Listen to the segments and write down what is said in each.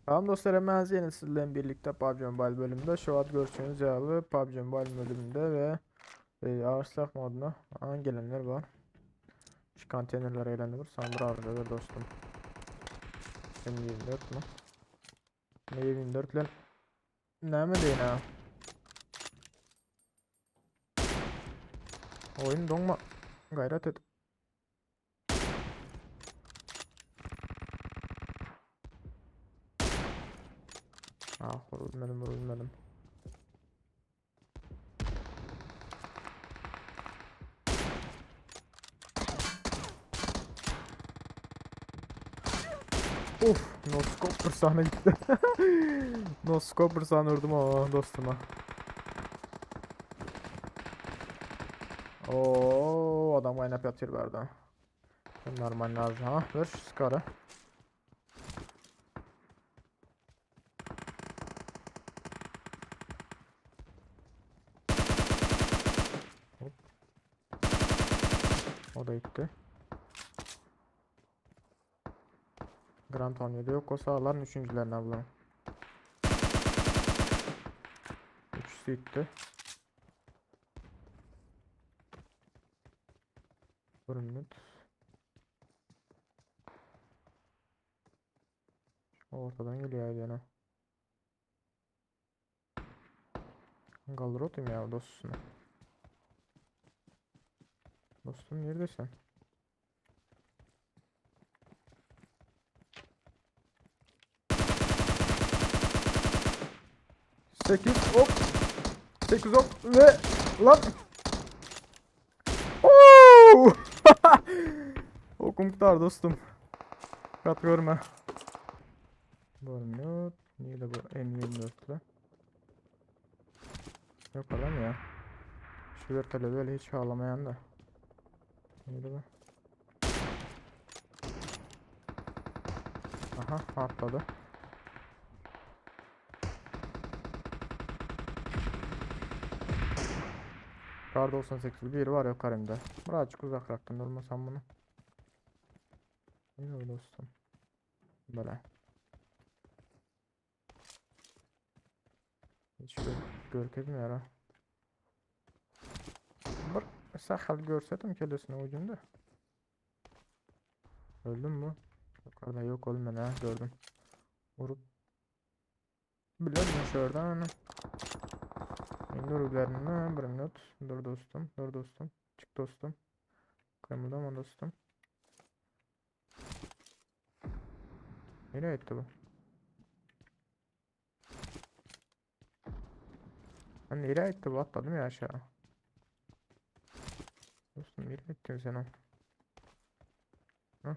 Tamam dostlar hemen yeni sizlerle birlikte PUBG Mobile bölümünde şu an görüşünüz ýaly PUBG Mobile bölümünde ve ağır silah moduna aha, gelenler var. Şu konteynerler eğlendi Sandır arızadır dostum. M24 mü? M24 lan. Näme deýin ha? Oyun doňma. Gaýrat et. Ah, vurulmadım, vurulmadım. Of, no scope bir sahne gitti. No scope bir sahne vurdum o dostuma. Oo, adam kaynap yatıyor bu Normal lazım ha. Ver şu skarı. Hop. O da gitti. Grand 17 yok o sağların üçüncülerini ablam. Üçüsü gitti. Bir minut. Ortadan geliyor gene. Kaldır olayım ya dostunu. Dostum neredesin? 8 ok. 8 ok ve lan. Oo! Okum tutar dostum. Kat görme. Bir minut. Niye de bu M24'lü? Yok adam ya. Şu vertele böyle hiç ağlamayan da. Neydi bu? Aha atladı. Kar 98 bir var yok elimde. Birazcık uzaklaştım durmasam bunu. Ne dostum? Böyle. Hiç gör görkezmiyor ha. Bir sahal görseydim kellesini ucunda. Öldüm mü? Yukarıda yok ölmedi ha gördüm. Vurup Biler mi şuradan? Dur üzerine bir minut. Dur dostum. Dur dostum. Çık dostum. Kımıldama dostum. Nereye gitti bu? Lan nereye gitti bu? Atladım ya aşağı. Dostum nereye gittin sen o? Hah.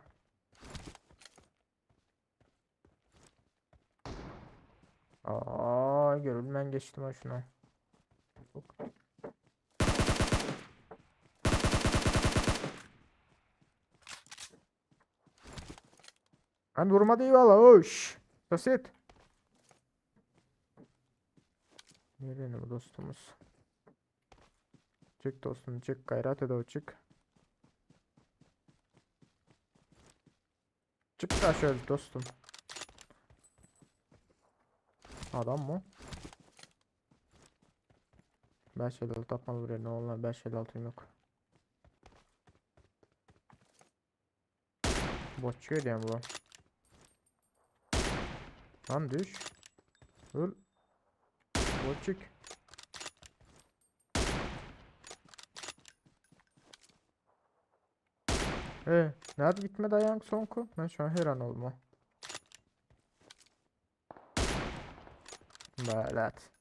Aa, görülmen geçtim ha şuna. Yok. Lan vurmadı iyi valla. Oş. Basit. Nereye bu dostumuz? Çık dostum çık gayret et o çık. Çık da şöyle dostum. Adam mı? 556 atmalı buraya ne oldu 556 yok. Botçu yani bu. Lan düş. Öl. Botçuk. Nerede gitmedi ayağın sonku? Ben şu an hayran oldum. Belet.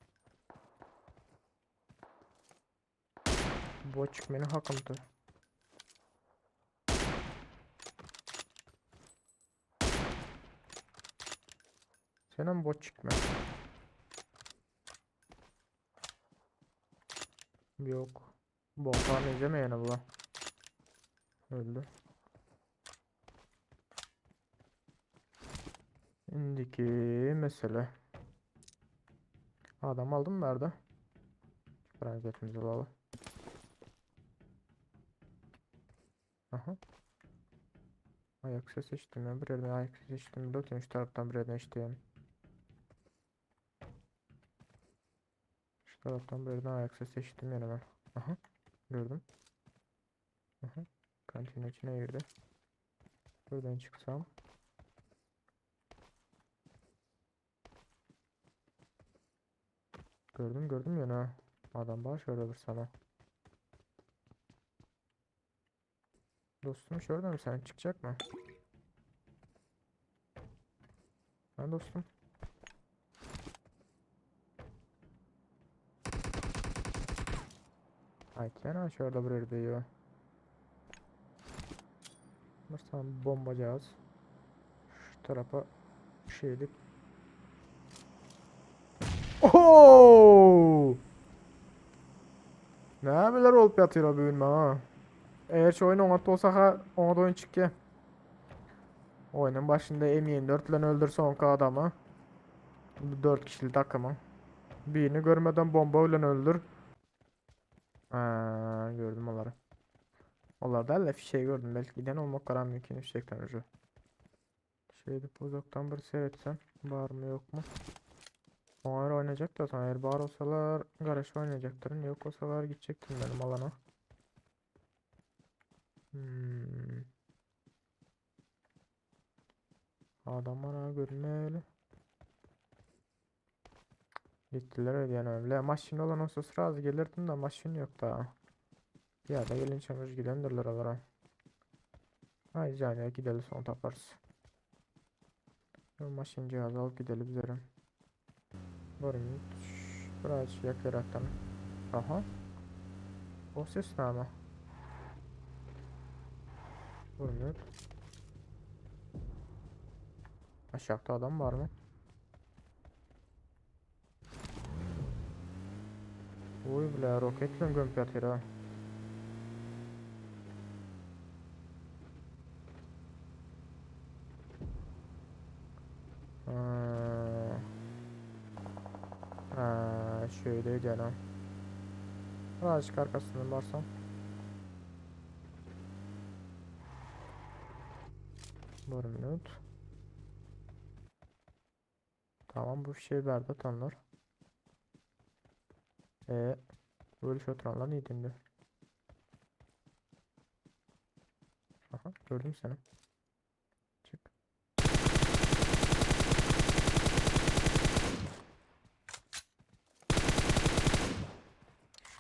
Boçuk meni hakımdı. Senin boçuk mu? Yok. Volkan izlemeyene bu. Öldü. Indiki mesele. Adam aldım mı nerede? Hareketimizi alalım. Aha. Ayak sesi işittim ya. Bir yerden ayak sesi işittim. Bakayım şu taraftan bir yerden işiteyim. Tarapdan bir yerden ayak sesi eşittim yine ben. Aha. Gördüm. Aha. Kantin içine girdi. Buradan çıksam. Gördüm gördüm yine. Adam var şöyle bir sana. Dostum şurada mı sen çıkacak mı? Ha dostum. Aytýan şurada bir ýerde ýo. Bir sany bombajaz. Şu tarapa şeýdip. Oho! Nämeler bolup ýatyr o bu gün maňa? Eger şu oýun oňat bolsa ha, oňat oýun çykýar. Oýnuň başynda M24 bilen öldür soňky adamy. Bu 4 kişili takymyň. Birini görmeden bomba bilen öldür. Ha, gördüm onları. Onlar da fişeği gördüm. Belki giden olmak karar mümkün fişekten ucu. Şeýdip uzakdan bir seretsem bar mı yok mu? Onlar oynayacak da sonra eğer bar olsalar garaj oynayacaklar. Yok olsalar gidecektim benim alana. Hmm. Adam bana görünmeli. Gittiler öyle yani öyle. Maşin olan olsa sırası gelirdim de maşin yok daha. Ya da gelin çamur gidendirler onlara. Ay yani gidelim son taparız. Maşin cihazı alıp gidelim üzerim. Varım. Biraz yakıraktan. Aha. O ses ne ama? Vurmuyor. Aşağıda adam var mı? Oy bile roketle gömüp ýatyr ha. Ha. Ha, şöyle canım. Birazcık arkasından barsam. Bir minut. Tamam bu şey verdi atanlar. E böyle şey oturanlar neydi şimdi? Aha gördüm seni. Çık.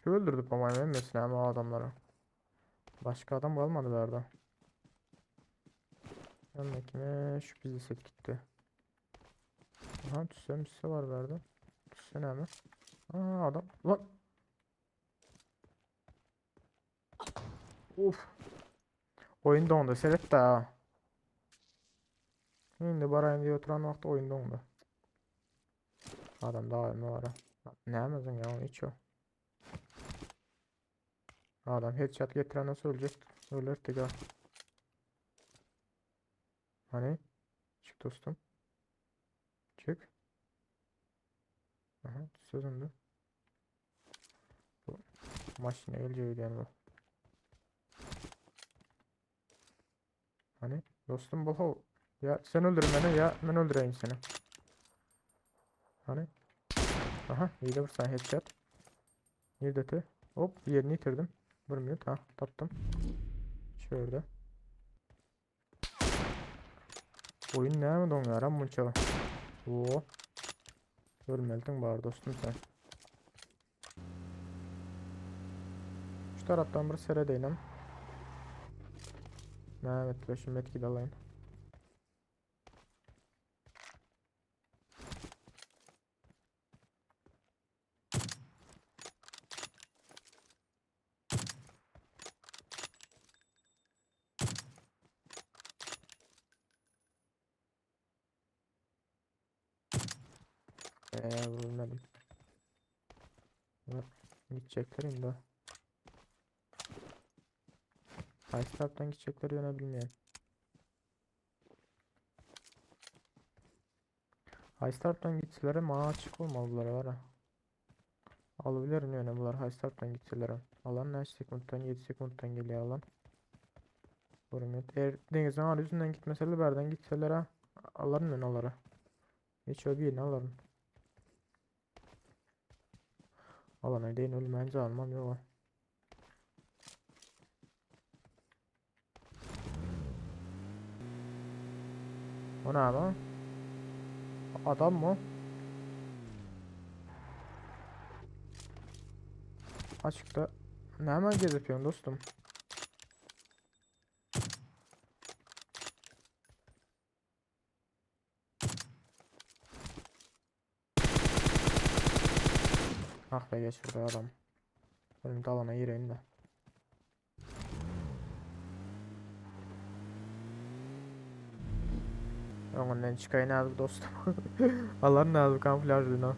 Şu öldürdük ama emmesin ama o adamları. Başka adam kalmadı nerede. Yanındakine şu bizi set gitti. Aha tüse müse var verdi. Tüse ne mi? Aa adam. Lan. Of. Oyun dondu. Seret de ha. Şimdi barayım diye oturan vakti oyun dondu. Adam daha ne var ha? Ne yapıyorsun ya hiç o. Adam headshot getiren nasıl ölecek? Ölür ha. Hani? Çık dostum. Çık. Aha sözündü. Bu maşine geleceği yani bu. Hani dostum bu ya sen öldür beni ya ben öldüreyim seni. Hani? Aha iyi de vursan headshot. Bir de Hop yerini yitirdim. Vurmuyor. Ha taptım. Şöyle. Oyun ne mi donuyor lan bunça? Oo. Ölmeldin bari dostum sen. Şu taraftan bir seyredeyim. Mehmet şu medkit alayım. Vurulmadım. Gidecekler indi. Hangi taraftan gidecekler yöne bilmiyorum. Hangi taraftan gitseler bana açık olmalılar var ha. Alabilirim yani bunlar hangi taraftan gitseler. Alan ne sekundtan 7 sekundtan geliyor alan. Vurmuyor. Eğer denizin ağrı yüzünden gitmeseler berden gitseler ha. Alırım ben onları. Hiç o birini alırım. Alana gideýin ölmän janymam ýok. O näme? Adam mı? Açıkta. Näme gezip ýörün dostum? Ah be geçirdi adam. Benim dalana gireyim de. Öňünden çykaýyn häzir dostum. Alar näzir kamuflýajlyny.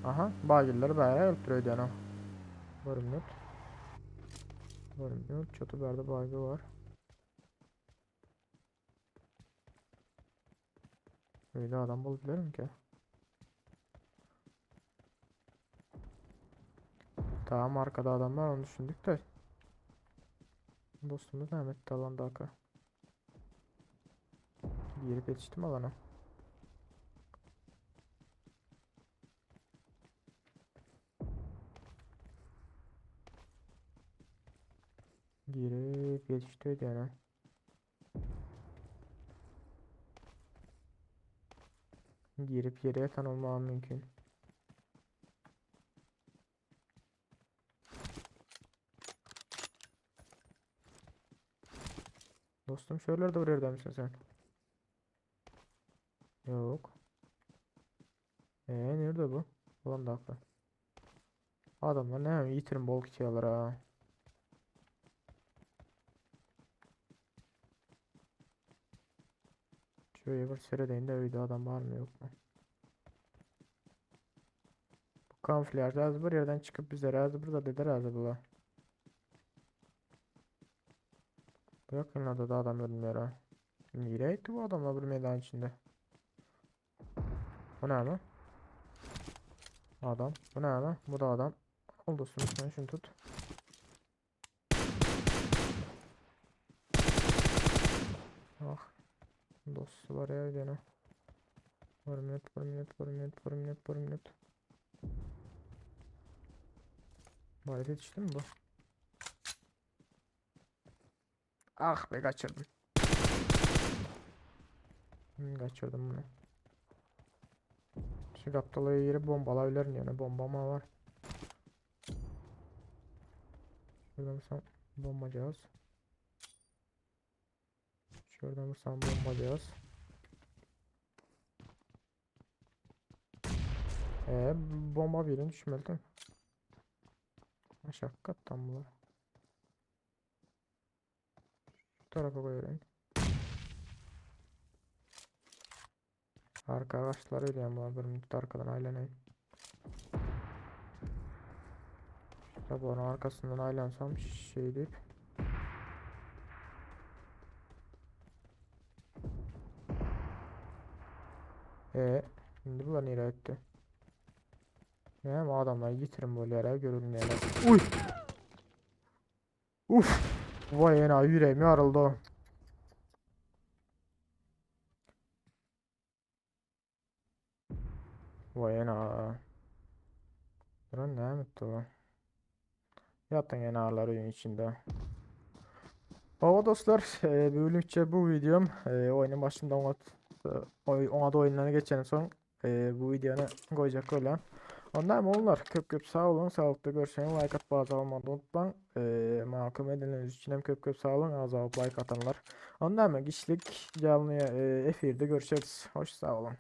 Aha, bagiller bäre gelip dur öýdýän. Bir minut. Bir minut, çotu bärde bagi bar. Öýde adam bolup bilermikä? Tamam arkada adam var onu düşündük de. Dostumuz ne etti alandaka? Girip yetiştim alana. Girip yetişti ödeyene. Girip ýere ýatan bolmagam mümkin. Dostum şöylerde bir ýerde misin sen? Ýok. Ee, nerede bu? Ulan da haklı. Adamlar näme ýitirim bolup gitýärler ha. Şöyle bir seredeyim de öýde adam barmy ýokmy. Bu kamuflýaj az bir ýerden çykyp bize razy bir zat eder az bular. Bu yakınlarda da adam görünmüyor ha. Nereye gitti bu adamlar bir meydan içinde? Bu näme? Adam. Bu näme? Bu da adam. Al dostum sen şunu tut. Ah. Dostu var ya gene. Bir minut, bir minut, bir minut, bir minut, bir minut. Bari yetişti mi bu? Ah be kaçırdım. Kaçırdım bunu. Şu gapdaly ýeri bombalabilirim ýöne bombam var. Şuradan vursam bombacağız. Şuradan vursam bombacağız. Ee, bomba birini düşmeli Aşağı kattan bular. Şu tarafa koyayım. Arka ağaçlar öyle ama bir minut arkadan aylanayım. Tabi onun arkasından aylansam şey deyip. E, şimdi bular nereye etti? Näme adamlar ýitirim bolýar-a görünmeýärler. Uý! Uf! Vay ena ýüregim ýaryldy. Vay ena. Buran näme etdi bu? Ýatyn enalar öýüň içinde. Hawa dostlar, e, bugünlükçe bu videom e, oýnuň başynda oňat e, oňat oýundan geçen soň bu videony goýjak bolýan. Onda hem ogullar köp köp sag boluň, saglykda görşeň, like atyp agza bolmagy unutmaň. Maňa kömek edeniňiz üçin hem köp köp sag boluň, agza bolup like atanlar. Onda hem giçlik janly efirde görşeris. Hoş sag boluň.